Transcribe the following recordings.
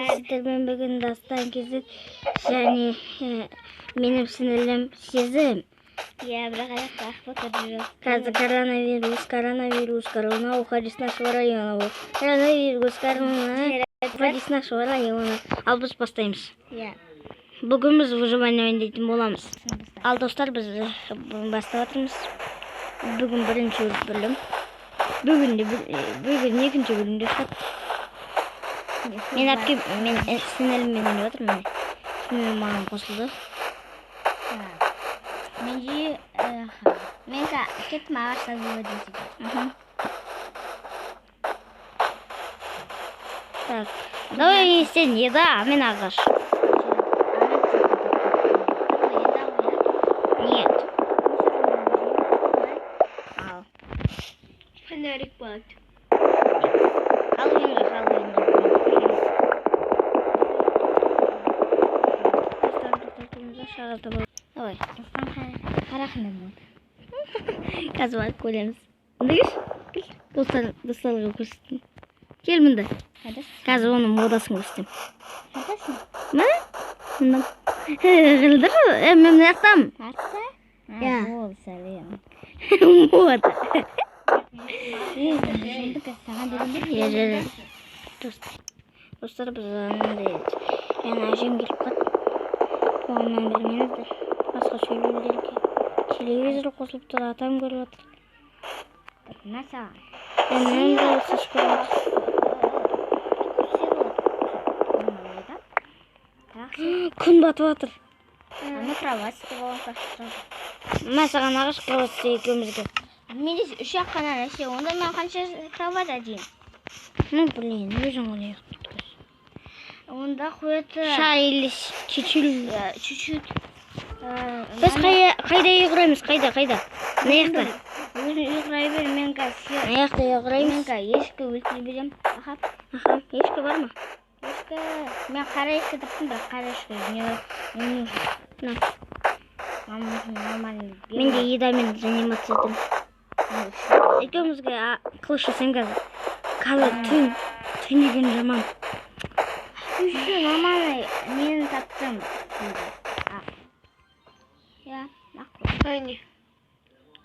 Сіздермен бүгін Дастан кезі және менің сіңілім Сезім. Иә, бірақ аяқта ақ жүр. Қазір коронавирус, коронавирус, корона, уходи с нашего района. Коронавирус, корона, уходи с нашего района. Ал біз бастаймыз. Иә. Бүгін біз выживание ойнайтын боламыз. Ал достар, біз бастап жатырмыз. Бүгін бірінші бөлім. Бүгін де бүгін екінші бөлімде шығады. Мен әпкем, мен сіңіліммен ойнап жатырмын, міне. Сіңілім маған қосылды. Менде мен кеттім ағаш добывать етуге. Мгм. Так, давай сен еда, а мен ағаш. Нет. Ал. Фонарик болады. Хэллоуинға, Хэллоуинға. Достар, тоқтатуымызда шағыр табалым. Давай. Қара қандай болады? Қазір барып көреміз. Мында келші. Кел. Достар, достарға көрсетейін. Кел мында. Қайдасың? Қазір оның модасын көрсетемін. Қайдасың? Мә? Мында. Ғылдыр, мен мына жақтамын. Артта? Иә. Бол, сәлем. Мода. Жынды саған беремін. Иә, иә, иә. Достар, біз андай жаңа әжем келіп қалды. Оған бермеңіздер. Басқа сөйлеулерге. Телевизор қосылып тұр, атам көріп жатыр. Мә саған. Інім де сіз көріп жатыр. Күн батып жатыр. Ана кровать істеп алған сразу. Мә саған ағаш кровать істе екеумізге. Менде үш ақ қана нәрсе. Онда мен қанша кровать әдейін? Ну, блин, өзің ойлай. Онда қоя тұр. Шай или чуть-чуть. Чуть-чуть. Біз қайда үй құраймыз? Қайда, қайда? Мына жақта. Өзің үй құрай бер, мен қазір Мына жақта үй мен құраймыз. қазір ешкі өлтіре беремін. Аха. Аха, ешкі бар ма? Ешкі. Мен қара ешкі таптым, бірақ қара ешкі не не нужен. На. Маған нужен нормальный. Мен де едамен заниматься етемін. Екеумізге қылыш жасаймын қазір. Қазір түн. Түн деген жаман. Еще нормальный нені таптым. Иә, мақұл.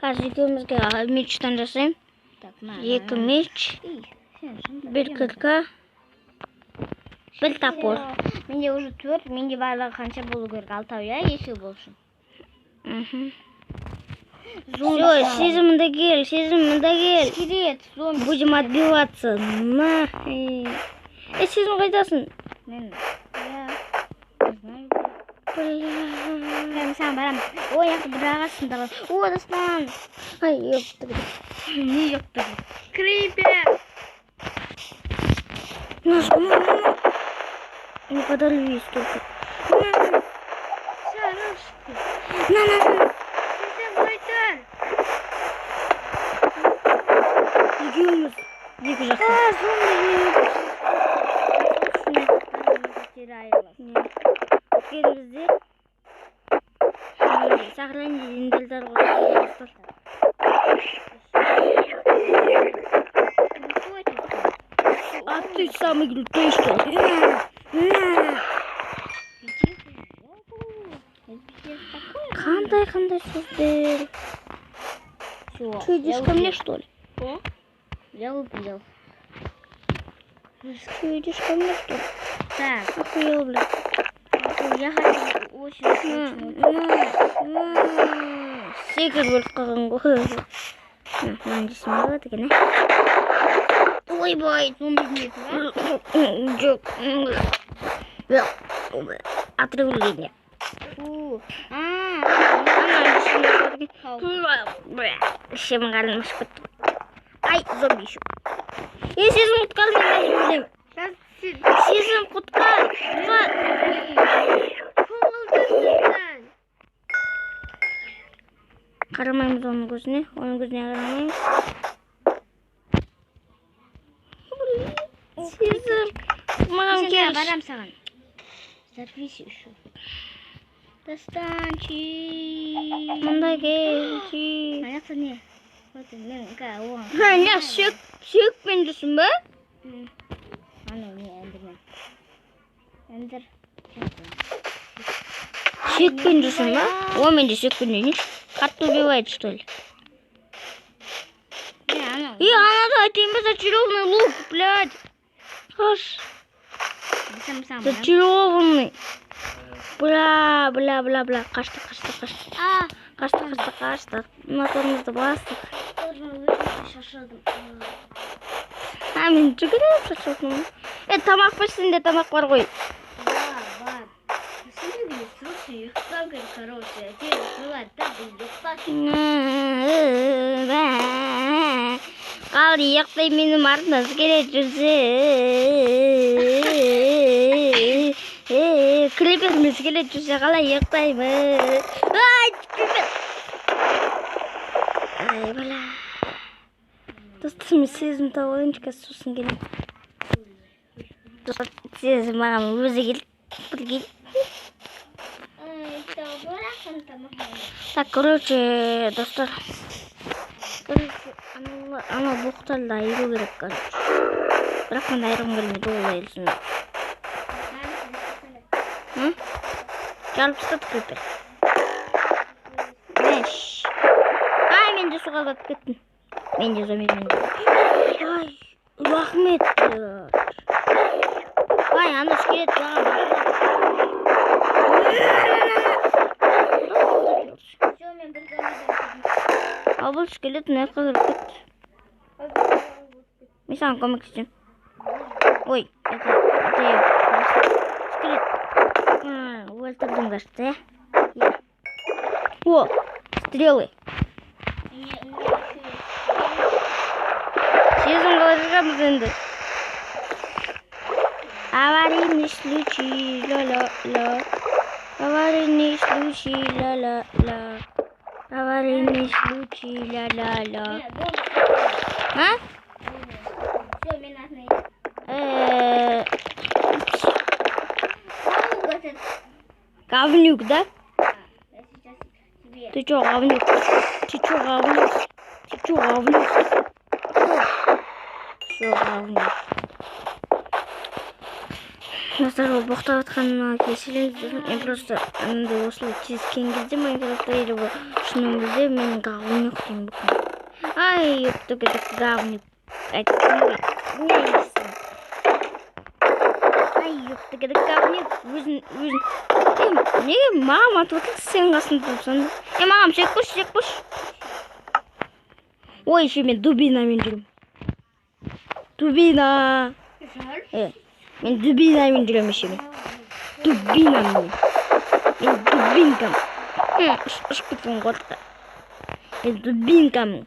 Қазір екеумізге мечтан жасаймын. Так, мә. Екі меч, Ей, сен жынды. бір кірка, бір топор. Менде уже төрт, менде барлығы қанша болу керек? Алтау, иә, есеу болсын. Мгм. Все, Сезім, мында кел, Сезім, мында кел. Скелет, зомби. Будем отбиваться. На. Эй, Сезім, қайдасың? Мен, иә, не знаю. Бля. Мен саған барамын. Ой, жақта бір ағаш сындырған. О, Дастан. Ай, ёпта. Не ёпта? Крипер! На, на, на. Не подорвись только. На, Сарышки! на, на, на. Сен қайтар! Екеуміз екі жақта. А, зомби! Не. Өйткені бізде сохранить инвентарь қосылды, достар. А ты самый крутой, что ли? На, на. Қандай қандай сөздер? Все. Что, идешь ко мне, что ли? Я убил. Что, идешь ко мне, что ли? Так, Охуел, блядь. я хочу очень, На, очень, на, на. Секіріп өліп қалған ғой. На, мынаны жесем болады екен, ә? Ойбай. Зомби нет, да? Жоқ. Отравление. Фу. А, Ананы жесем болады екен. Ішім қарным ашып кетті. Ай, зомби еще. Ей, Сезім, құтқар мені, өлемін. Сезім, құтқар. Құтқар. Қуылдың! Қарамаймыз оның көзіне. Оның көзіне қарамаймыз. Сезім. Маған Сен келші. барам саған. Запись еще. Достанчик. Мында келші. Ана жақта не? Вот мен оған. Ха, не, сүйек, сүйекпен жүрсің ба? Ана не, эндермен. Эндер. Сүйекпен жүрсің ба? О, мен де сүйекпен жүрейінші. Қатты убивает, что ли? Не, анау. И анада айтайын ба, зачарованный лук, блядь. Қаш. Сам сам. Зачарованный. Бля, бля, бля, бля. Қашты, қашты, қашты. А, Қашты, қашты, қашты. Моторымызды бастық. Шашырдым. А, мен жүгіріп шаршадым. Е, тамақ бар, сенде тамақ бар ғой. Бар, бар. Сен срочно ұйықтау керек, короче. Сен солай так ұйықташы. Қал ұйықтай, менің артымнан скелет жүрсе. Крипер мен скелет жүрсе, қалай ұйықтаймын? Ай, крипер! Ай, бала. Достар, мен сезім тауып алайыншы, қазір сосын келемін. Достар, сезім маған өзі келді. Бірге. Так, короче, достар. Короче, анау боқтарды айыру керек, короче. Бірақ мен айырғым келмейді, ол айырылсын. М? Жарып тастады крипер. Мәш. Ай, мен де суға батып кеттім. Мен де зомби, мен де. Ай, рахмет. Ай, ана скелет маған. Все, мен бір зомбиден. Ал бұл скелет мына жаққа кіріп кетті. Мен саған көмектесемін. Ой, это я. Скелет. Өлтірдім, кажется, иә? Иә. О, стрелы. У меня еще есть. Сезім, қалай шығамыз енді? Аварийный случай, ла-ла-ла. Аварийный случай, ла-ла-ла. Аварийный случай, ла-ла-ла. Нет, дома. А? Все, мен артынан. Паук этот. Говнюк, да? Я сейчас тебе. Ты чё, говнюк? Ты чё, говнюк? Ты чё, говнюк? Всё, говнюк. Достар, ол боқтап жатқанына кешіріңіздер. Мен просто андай осылай кезіккен кезде Майнкрафтта или шын өмірде мен говнюк деймін бүкіл. Ай, ёпта, говнюк. Айттым ғой. Не дейсің? Ай, ёпта, говнюк. Өзін, өзін. Ей, неге маған атып отырсың, сенің қасында тұрсам да? Е, маған жек қойшы, жек қойшы. Ой, еще мен дубинамен жүремін. Дубина. Е, мен дубинамен жүремін еще мен. Дубинамен. Мен дубинкам. Ұшып кеткен қорықта. Мен дубинкамын.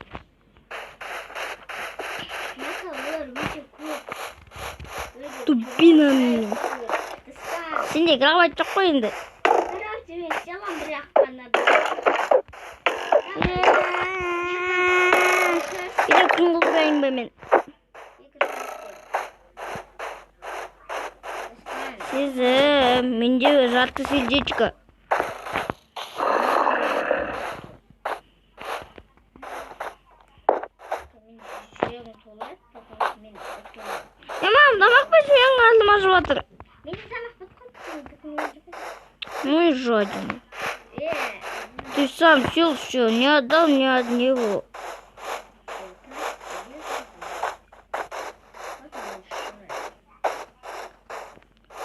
Мaka, олар өте көп. Өте Дубинамен. көп. Достар, Сенде кровать жоқ қой енді. короче, мен салам бірақ қана. Или күн қылдырайын ба мен? Сезім, менде жарты сердечко. Жүрегім толады, потому что мен өткен. Е, мам, тамақ берші, менің қарным ашып жатыр. Менде тамақ біткен, біткен. Ну и жадина. Э, Ты сам сел все, не отдал ни одного.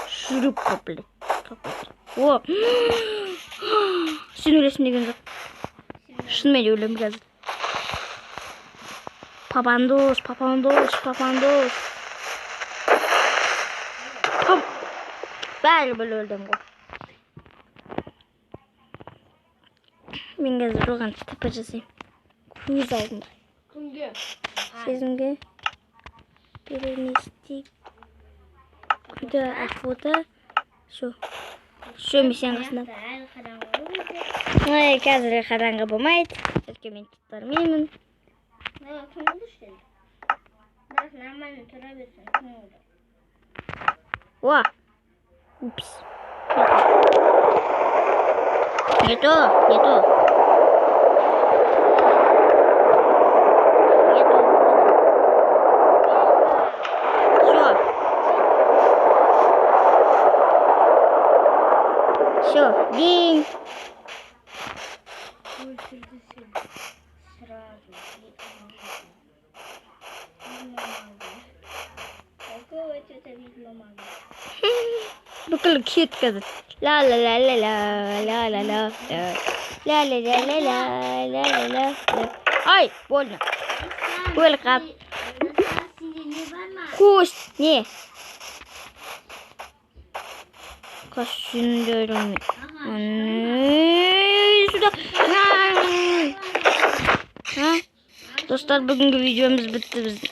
Шлюпка, блядь. Какой-то. О! Сен өлесің деген жоқ. Шынымен де өлемін қазір. Папандос, папандос, папандос. Пап. Бәрібір өлдім ғой. Мен қазір оған ТП жасаймын. Көз алдында. Кімге? Сезімге перенести куда охота. Все. Все, мен сенің қасында. Әлі қараңғы өте. Ой, қазір қараңғы болмайды. Өйткені мен бармаймын. Давай, күн болды что ли? Бірақ нормально тұра берсін, күн болды. О! Упс. Не то, не то. Не то. Все. Все, день. Өлтірді сені. Сразу. Ведьма мага. Какого это ведьма мага? Бүкіл кет қазір. Ла ла ла ла ла ла ла ла ла ла ла ла ла ла ла ла ла. Ай, больно. Өліп қап. Сенде не бар ма? Кость не? Костюмдерім. Сюда. А? Достар, бүгінгі видеомыз бітті біздің.